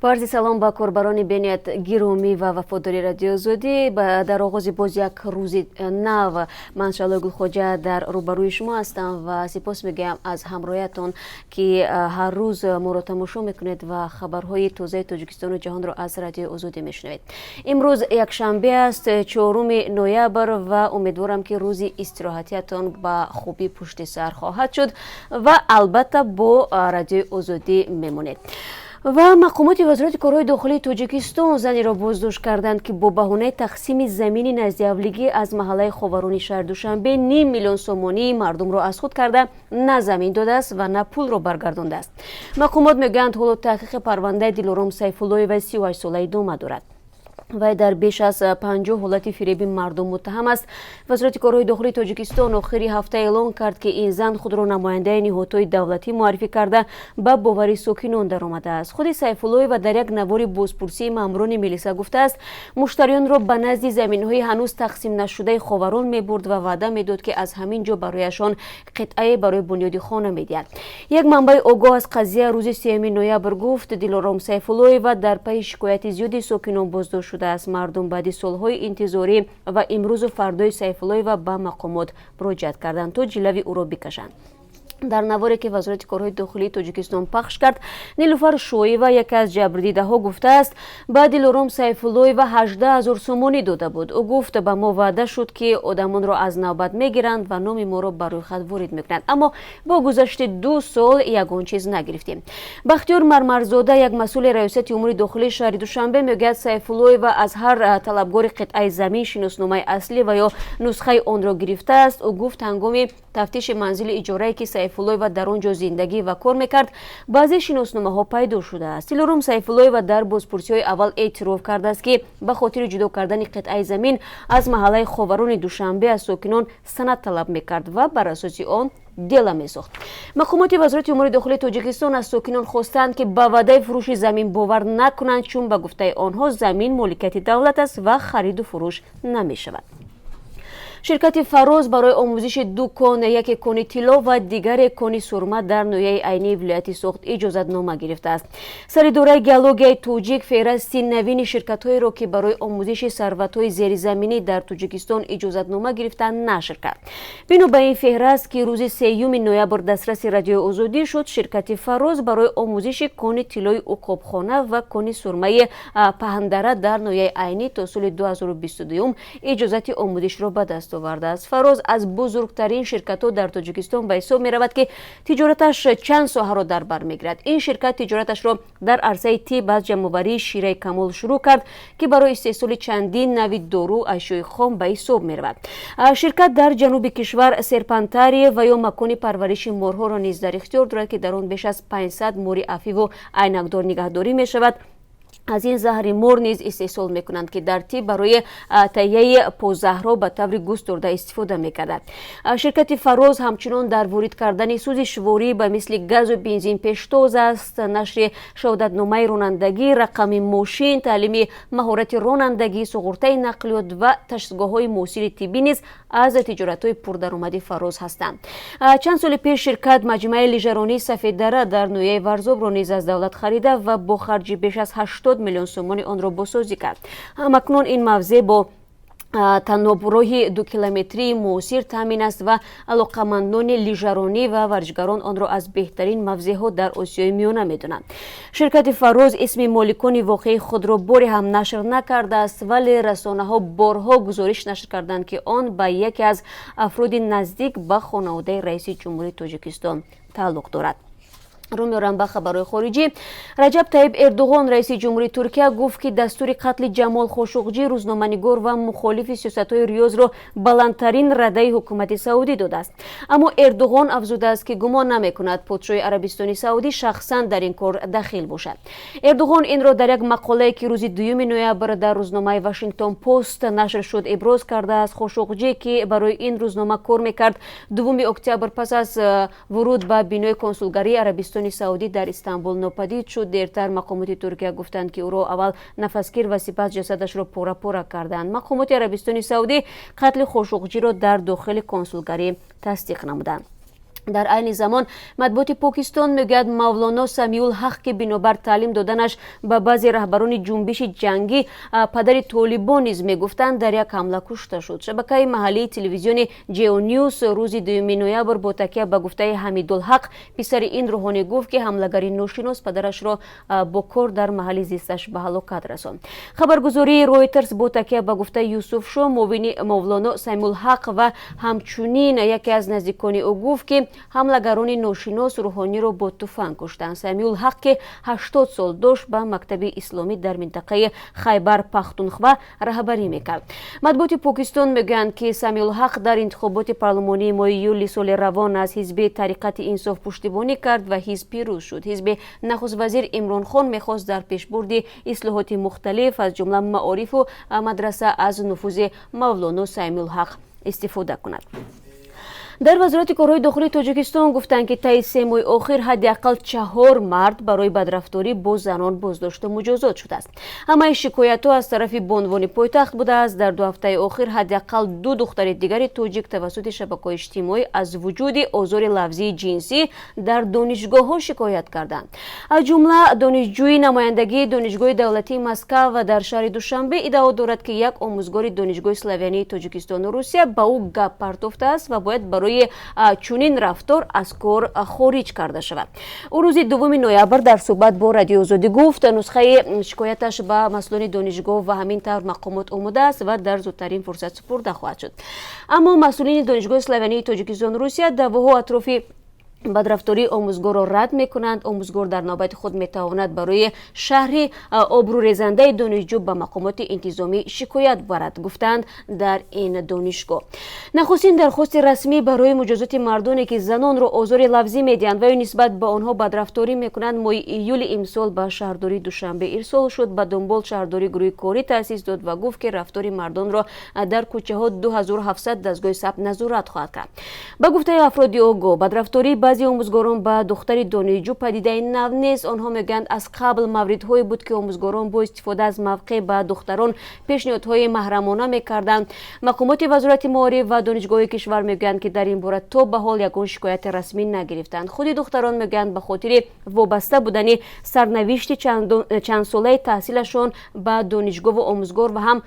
Бо арзи салом ба корбарони бениҳоят гиромӣ ва вафодори Радиои Озодӣ. Дар оғози боз як рӯзи нав ман, Шаълои Гулхоҷа, дар рӯбарӯи шумо ҳастам ва сипос мегӯям аз ҳамроҳиятон, ки ҳар рӯз моро тамошо мекунед ва хабарҳои тозаи Тоҷикистону ҷаҳонро аз Радиои Озодӣ мешунавед. Имрӯз якшанбе аст, 4 ноябр, ва умедворам, ки рӯзи истироҳатиятон ба хубӣ пушти сар хоҳад шуд ва албатта бо Радиои Озодӣ мемонед. Ва мақомоти Вазорати корҳои дохилии Тоҷикистон занеро боздошт карданд, ки бо баҳонаи тақсими замини наздиҳавлигӣ аз маҳаллаи Ховарони шаҳри Душанбе ним миллион сомонии мардумро аз худ карда, на замин додааст ва на пулро баргардондааст. Мақомот мегӯянд, ҳоло таҳқиқи парвандаи Дилором Сайфуллоева, 38сола, идома дорад. Вай дар беш аз 50 ҳолати фиреби мардум муттаҳам аст. Вазорати корҳои дохилии Тоҷикистон охири ҳафта эълон кард, ки ин зан худро намояндаи ниҳодҳои давлатӣ муаррифӣ карда, ба бовари сокинон даромадааст. Худи Сайфуллоева дар як навори бозпурсии маъмурони милиса гуфтааст, муштариёнро ба назди заминҳои ҳанӯз тақсим нашудаи Ховарон мебурд ва ваъда медод, ки аз ҳамин ҷо барояшон қитъае барои бунёди хона медиҳад. Як манбаи огоҳ аз қазия рӯзи 3 ноябр гуфт, Дилором Сайфуллоева дар пайи шикояти зиёди сокинон боздошт шудааст. Мардум баъди солҳои интизорӣ ва имрӯзу фардои Сайфуллоева ба мақомот муроҷиат карданд, то ҷилави ӯро бикашанд. Дар наворе, ки Вазорати корҳои дохилии Тоҷикистон пахш кард, Нилуфар Шоева, яке аз ҷабрдидаҳо, гуфтааст, ба Дилором Сайфуллоева 18 000 сомонӣ дода буд. Ӯ гуфт: «Ба мо ваъда шуд, ки одамонро аз навбат мегиранд ва номи моро ба рӯйхат ворид мекунанд, аммо бо гузашти 2 сол ягон чиз нагирифтем». Бахтиёр Мармарзода, як масъули Раёсати умури дохилии шаҳри Душанбе, мегӯяд, Сайфуллоева аз ҳар талабгори қитъаи замин шиносномаи аслӣ ва ё нусхаи онро гирифтааст. Ӯ гуфт, ҳангоми тафтиши манзили иҷорае, ки Сайфуллоева дар он ҷо зиндагӣ ва кор мекард, баъзе шиносномаҳо пайдо шудааст. Дилором Сайфуллоева дар бозпурсиҳои аввал эътироф кардааст, ки ба хотири ҷудо кардани қитъаи замин аз маҳаллаи Ховарони Душанбе аз сокинон санад талаб мекард ва бар асоси он дела месохт. Мақомоти Вазорати умури дохилии Тоҷикистон аз сокинон хостанд, ки ба ваъдаи фурӯши замин бовар накунанд, чун ба гуфтаи онҳо замин моликияти давлат аст ва хариду фурӯш намешавад. Ширкати «Фароз» барои омӯзиши ду кон, яке кони тилло ва дигаре кони сурма, дар ноҳияи Айнии вилояти Суғд иҷозатнома гирифтааст. Саридораи геологияи тоҷик феҳрасти навини ширкатҳоеро, ки барои омӯзиши сарватҳои зеризаминӣ дар Тоҷикистон иҷозатнома гирифтанд, нашр кард. Бино ба ин феҳраст, ки рӯзи 3 ноябр дастраси Радиои Озодӣ шуд, ширкати «Фароз» барои омӯзиши кони тиллои Уқобхона ва кони сурмаи Паҳндара дар ноҳияи Айнӣ то соли 2022 иҷозати омӯзишро ба даст овардааст. «Фароз» аз бузургтарин ширкатҳо дар Тоҷикистон ба ҳисоб меравад, ки тиҷораташ чанд соҳаро дар бар мегирад. Ин ширкат тиҷораташро дар арсаи тиб аз ҷамъоварии шираи камол шурӯъ кард, ки барои истеҳсоли чандин нави дору ашёи хом ба ҳисоб меравад. Ширкат дар ҷануби кишвар серпантарий ва ё макони парвариши морҳоро низ дар ихтиёр дорад, ки дар он беш аз 500 мори афиву айнакдор нигаҳдорӣ мешавад. Аз ин заҳри мор низ истеҳсол мекунанд, ки дар тиб барои таҳияи позаҳрҳо ба таври густурда истифода мекардад. Ширкати «Фароз» ҳамчунон дар ворид кардани сӯзишворӣ ба мисли газу бензин пештоз аст. Нашри шаҳодатномаи ронандагӣ, рақами мошин, таълими маҳорати ронандагӣ, суғуртаи нақлиёт ва ташхисгоҳҳои муосири тиббӣ низ аз тиҷоратҳои пурдаромади «Фароз» ҳастанд. Чанд соли пеш ширкат маҷмӯаи лижаронии Сафеддара дар ноҳияи Варзобро низ аз давлат харида ва бо харҷи беш аз 80 миллион сомонӣ онро бозсозӣ кард. Ҳамакнун ин мавзеъ бо таноброҳи 2-километрии муосир таъмин аст ва алоқамандони лижаронӣ ва варзишгарон онро аз беҳтарин мавзеъҳо дар Осиёи Миёна медонанд. Ширкати «Фароз» исми моликони воқеии худро боре ҳам нашр накардааст, вале расонаҳо борҳо гузориш нашр карданд, ки он ба яке аз афроди наздик ба хонаводаи раиси ҷумҳурии Тоҷикистон тааллуқ дорад. Рӯ меорам ба хабарҳои хориҷӣ. Раҷаб Таиб Эрдуғон, раиси ҷумҳурии Туркия, гуфт, ки дастури қатли Ҷамол Хошуқҷӣ, рӯзноманигор ва мухолифи сиёсатҳои Риёзро баландтарин радаи ҳукумати Саудӣ додааст. Аммо Эрдуғон афзудааст, ки гумон намекунад подшоҳи Арабистони Саудӣ шахсан дар ин кор дахил бошад. Эрдуғон инро дар як мақолае, ки рӯзи 2 ноябр дар рӯзномаи «Вашингтон Пост» нашр шуд, иброз кардааст. Хошуқҷӣ, ки барои ин рӯзнома кор мекард, 2 октябр пас аз вуруд ба бинои консулгарии Арабистони Саудӣ дар Истанбул нопадид шуд. Дертар мақомоти Туркия гуфтанд, ки ӯро аввал нафасгир ва сипас ҷасадашро пора пора карданд. Мақомоти Арабистони Саудӣ қатли Хошуқҷиро дар дохили консулгарӣ тасдиқ намуданд. Дар айни замон матбуоти Покистон мегӯяд, Мавлоно Самиул Ҳақ, ки бинобар таълим доданаш ба баъзе раҳбарони ҷунбиши ҷангӣ падари Толибон низ мегуфтанд, дар як ҳамла кушта шуд. Шабакаи маҳаллии телевизиони Ҷео Нюс рӯзи 2 ноябр бо такя ба гуфтаи Ҳамидулҳақ, писари ин рӯҳонӣ, гуфт, ки ҳамлагари ношинос падарашро бо кор дар маҳалли зисташ ба ҳалокат расонд. Хабаргузории Ройтерс бо такя ба гуфтаи Юсуфшо, муовини Мавлоно Самиулҳақ ва ҳамчунин яке аз наздикони ӯ, гуфт, ки ҳамлагарони ношинос рӯҳониро бо туфанг куштанд. Самиул Ҳақ, ки 80 сол дошт, ба мактаби исломӣ дар минтақаи Хайбар Пахтунхва раҳбарӣ мекард. Матбуоти Покистон мегӯянд, ки Самиулҳақ дар интихоботи парлумонии моҳи июли соли равон аз ҳизби Тариқати Инсоф пуштибонӣ кард ва ҳизб пирӯз шуд. Ҳизби нахуствазир Имронхон мехост дар пешбурди ислоҳоти мухталиф, аз ҷумла маорифу мадраса, аз нуфузи Мавлоно Самиулҳақ истифода кунад. Дар Вазорати корҳои дохилии Тоҷикистон гуфтанд, ки таи 3 моҳи охир ҳадди ақал чаҳор мард барои бадрафторӣ бо занон боздошту муҷозот шудааст. Ҳамаи шикоятҳо аз тарафи бонувони пойтахт будааст. Дар 2 ҳафтаи охир ҳадди ақал ду духтари дигари тоҷик тавассути шабакаҳои иҷтимоӣ аз вуҷуди озори лафзии ҷинсӣ дар донишгоҳҳо шикоят карданд. Аз ҷумла донишҷӯи намояндагии Донишгоҳи давлатии Москав ва дар шаҳри Душанбе иддао дорад, ки як омӯзгори Донишгоҳи славянии Тоҷикистону Русия ба ӯ гап партофтааст ва бояд барои чунин рафтор аз кор хориҷ карда шавад. Ӯ рӯзи 2 ноябр дар суҳбат бо Радиои Озодӣ гуфт, нусхаи шикояташ ба масъулони донишгоҳ ва ҳамин тавр мақомот омода аст ва дар зудтарин фурсат супурда хоҳад шуд. Аммо масъулини Донишгоҳи славянии Тоҷикистону Русия даъвоҳо атрофи бадрафтории омӯзгорро рад мекунанд. Омӯзгор дар навбати худ метавонад барои шарҳи обрӯрезандаи донишҷӯ ба мақомоти интизомӣ шикоят барад, гуфтанд дар ин донишгоҳ. Нахустин дархости расмӣ барои муҷозоти мардоне, ки занонро озори лафзӣ медиҳанд ва ё нисбат ба онҳо бадрафторӣ мекунанд, моҳи июли имсол ба шаҳрдории Душанбе ирсол шуд. Ба дунбол шаҳрдорӣ гурӯҳи корӣ таъсис дод ва гуфт, ки рафтори мардонро дар кӯчаҳо 2700 дастгоҳи сабт назорат хоҳад кард. Ба гуфтаи афроди огоҳ, бадрафтории баъзе омӯзгорон ба духтари донишҷӯ падидаи нав нест. Онҳо мегӯянд, аз қабл мавридҳое буд, ки омӯзгорон бо истифода аз мавқеъ ба духтарон пешниҳодҳои маҳрамона мекарданд. Мақомоти Вазорати маориф ва донишгоҳи кишвар мегӯянд, ки дар ин бора то ба ҳол ягон шикояти расмӣ нагирифтанд. Худи духтарон мегӯянд, ба хотири вобаста будани сарнавишти чандсолаи таҳсилашон ба донишгоҳу омӯзгор ва ҳам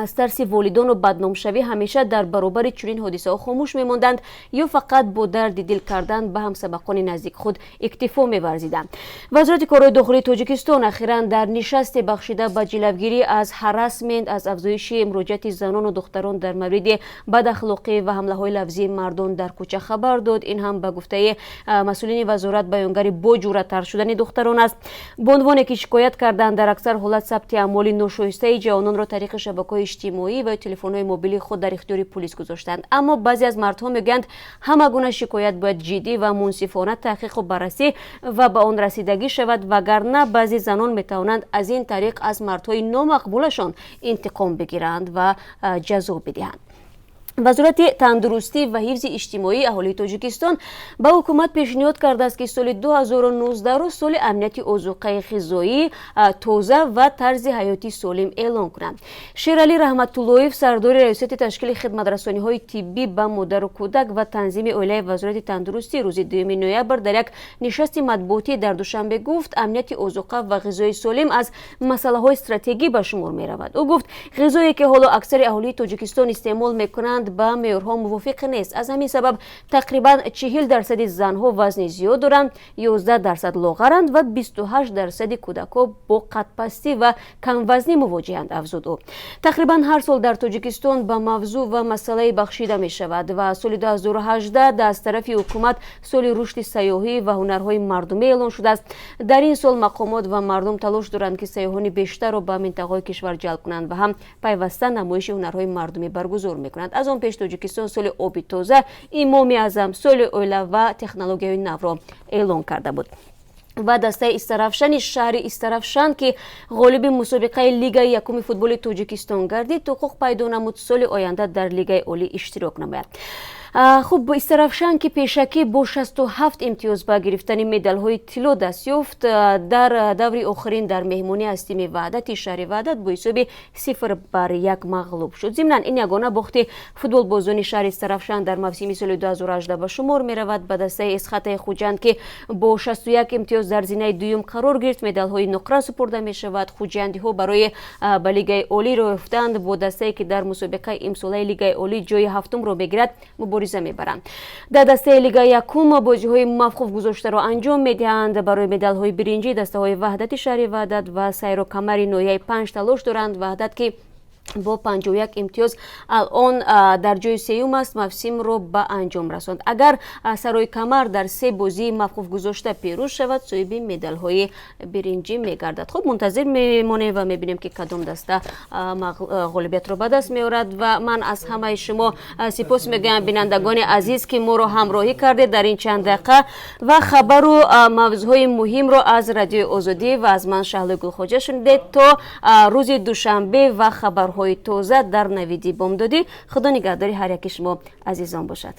аз тарси волидону бадномшавӣ ҳамеша дар баробари чунин ҳодисаҳо хомӯш мемонданд ё фақат бо дарди дил кардан ба ҳамсабақони наздик худ иктифо меварзиданд. Вазорати корҳои дохилии Тоҷикистон ахиран дар нишасте, бахшида ба ҷилавгирӣ аз ҳарасмент, аз афзоиши муроҷиати занону духтарон дар мавриди бадахлоқӣ ва ҳамлаҳои лафзии мардон дар кӯча хабар дод. Ин ҳам, ба гуфтаи масъулини вазорат, баёнгари боҷуръаттар шудани духтарон аст. Бонувоне, ки шикоят карданд, дар аксар ҳолат сабти аъмоли ношоистаи ҷавононро тариқи шабакаҳои иҷтимоӣ ва телефонҳои мобилии худ дар ихтиёри пулис гузоштанд. Аммо баъзе аз мардҳо мегӯянд, ҳама гуна шикоят бояд ҷиддӣ ва мунсифона таҳқиқу баррасӣ ва ба он расидагӣ шавад, вагарна баъзе занон метавонанд аз ин тариқ аз мардҳои номақбулашон интиқом бигиранд ва ҷазо бидиҳанд. Вазорати тандурустӣ ва ҳифзи иҷтимоии аҳолии Тоҷикистон ба ҳукумат пешниҳод кардааст, ки соли 2019-ро соли амнияти озуқаи ғизоӣ тоза ва тарзи ҳаёти солим эълон кунанд. Шералӣ Раҳматуллоев, сардори Раёсати ташкили хидматрасониҳои тиббӣ ба модару кӯдак ва танзими оилаи Вазорати тандурустӣ, рӯзи 2 ноябр дар як нишасти матбуотӣ дар Душанбе гуфт, амнияти озуқа ва ғизои солим аз масъалаҳои стратегӣ ба шумор меравад. Ӯ гуфт, ғизое, ки ҳоло аксари аҳолии Тоҷикистон истеъмол мекунанд, ба меъёрҳо мувофиқ нест. Аз ҳамин сабаб тақрибан 40 дарсади занҳо вазни зиёд доранд, 11 дарсад лоғаранд ва 28 дарсади кӯдакҳо бо қадпастӣ ва камвазнӣ мувоҷиҳанд, афзуд ӯ. Тақрибан ҳар сол дар Тоҷикистон ба мавзӯъ ва масъалаи бахшида мешавад ва соли 2018 аз тарафи ҳукумат соли рушди сайёҳӣ ва ҳунарҳои мардумӣ эълон шудааст. Дар ин сол мақомот ва мардум талош доранд, ки сайёҳони бештарро ба минтақаҳои кишвар ҷалб кунанд ва ҳам пайваста намоиши ҳунарҳои мардумӣ баргузор мекунанд. Аз он пеш Тоҷикистон соли оби тоза, Имоми Аъзам, соли оила ва технологияҳои навро эълон карда буд. Ва дастаи Истаравшани шаҳри Истаравшан, ки ғолиби мусобиқаи лигаи якуми футболи Тоҷикистон гардид, ҳуқуқ пайдо намуд соли оянда дар лигаи олӣ иштирок намояд. Хуб, Истарафшан, ки пешакӣ бо 67 имтиёз ба гирифтани медалҳои тилло даст ёфт, дар даври охирин дар меҳмонӣ аз тими Ваҳдати шаҳри Ваҳдат бо ҳисоби 0-1 мағлуб шуд. Зимнан, ин ягона бохти футболбозони шаҳри Истарафшан дар мавсими соли 2018 ба шумор меравад. Ба дастаи Эсхатаи Хуҷанд, ки бо 61 имтиёз дар зинаи дуюм қарор гирифт, медалҳои нуқра супурда мешавад. Хуҷандиҳо барои ба Лигаи олӣ роҳ ёфтанд бо дастае, ки дар мусобиқаи имсолаи Лигаи олӣ ҷои ҳафтумро мегирад, мубориза мебаранд. Дар дастаи Лигаи якум бозиҳои мавқуф гузоштаро анҷом медиҳанд. Барои медалҳои биринҷӣ дастаҳои Ваҳдати шаҳри Ваҳдат ва Сайру Камари ноҳияи Панҷ талош доранд. Ваҳдат, ки бо 51 имтиёз алон дар ҷои сеюм аст, мавсимро ба анҷом расонд. Агар Сарои Камар дар се бозии мавқуф гузошта пирӯз шавад, соҳиби медалҳои биринҷӣ мегардад. Хуб, мунтазир мемонем ва мебинем, ки кадом даста ғолибиятро ба даст меорад. Ва ман аз ҳамаи шумо сипос мегӯям, бинандагони азиз, ки моро ҳамроҳӣ кардед дар ин чанд дақиқа ва хабару мавзӯъҳои муҳимро аз Радиои Озодӣ ва аз ман, Шаҳлои Гулхоҷа, шунидед. То рӯзи душанбе ва хабарҳои тоза дар Навиди бомдодӣ, Худо нигаҳдори ҳар яки шумо азизон бошад.